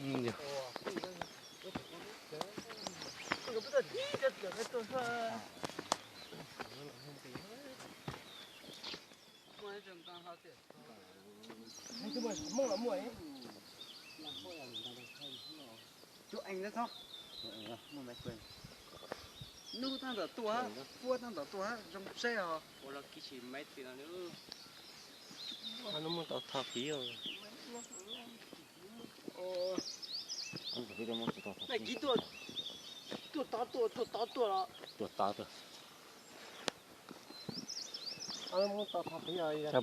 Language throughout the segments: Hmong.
Nub tag ntawm tuaj, puab tag ntawm tuaj, zoo seb os. Ua los kiv sim maiv txiv no. Nub muab tau tho piv. Kiv tuaj, tuaj tod tuaj, tuaj tod tuaj los. Tuaj tod tuaj.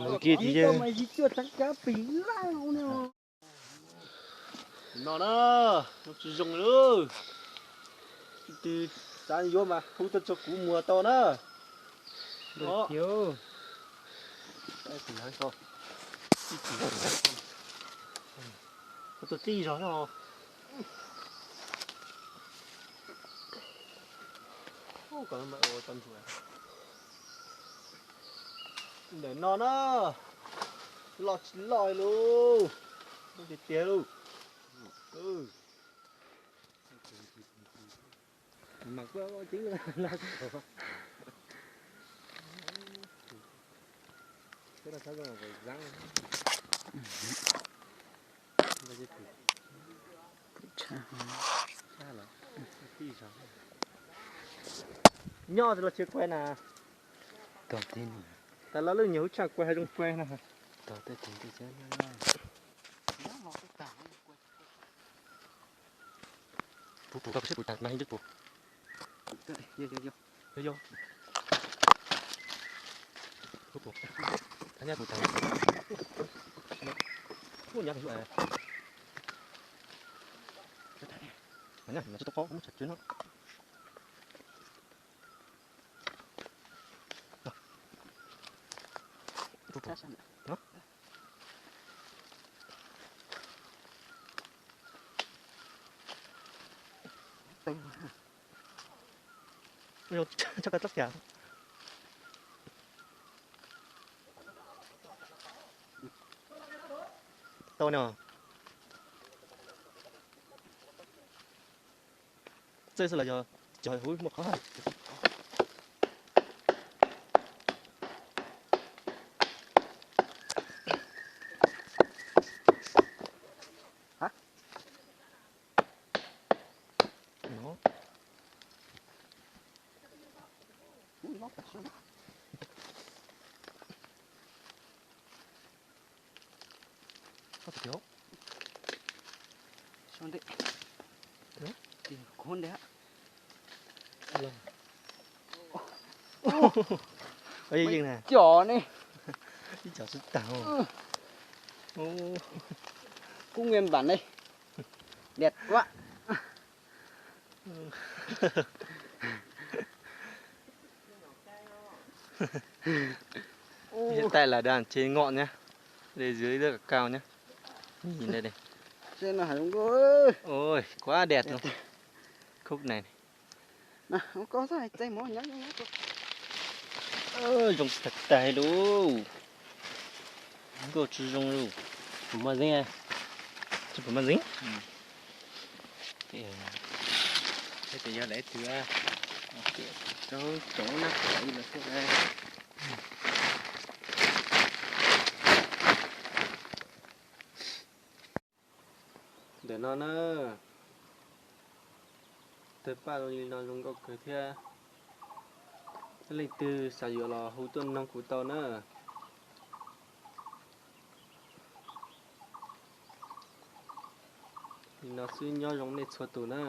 Mas kiv tuaj mas yig cuaj tsav kav pim laj no. No na, tsis zoo li. Twg xav yuav mas hu tuaj rau kuv muag tau na. Tuaj txij zog no. Ntawm no na, loj tsis loj li lauj, tiag tiag lauj. Mas kuj ceeb laj. Nyob los tsis kuaj na. Tas los lwj nyias hub tshaj kuaj hais zoo kuaj na. Tau no. Txawj xwb los yog cov hub muaj qhov. Cov ne, ib cov sib tag. Kub npe npam ne, liam kuab. Hiện tại là đang trên ngọn nhá. Đây dưới rất là cao nhá. Nhìn đây này. Ôi, quá đẹp luôn. Khúc này này. Ơ, zoo tag tag li. Nkauj tsis zoo li. Puas muaj ntxiv? Tsis puas muaj ntxiv. Thiab yog lawv twg rau tsoom nab kom lawv xwb. Ntawm no na, tawg paj zoo li no zoo nkauj kawg thiab. Leej twg xav yuav los hu tuaj noog kuv tau na. Li no xwb, nyob zoo nej txhua tus na.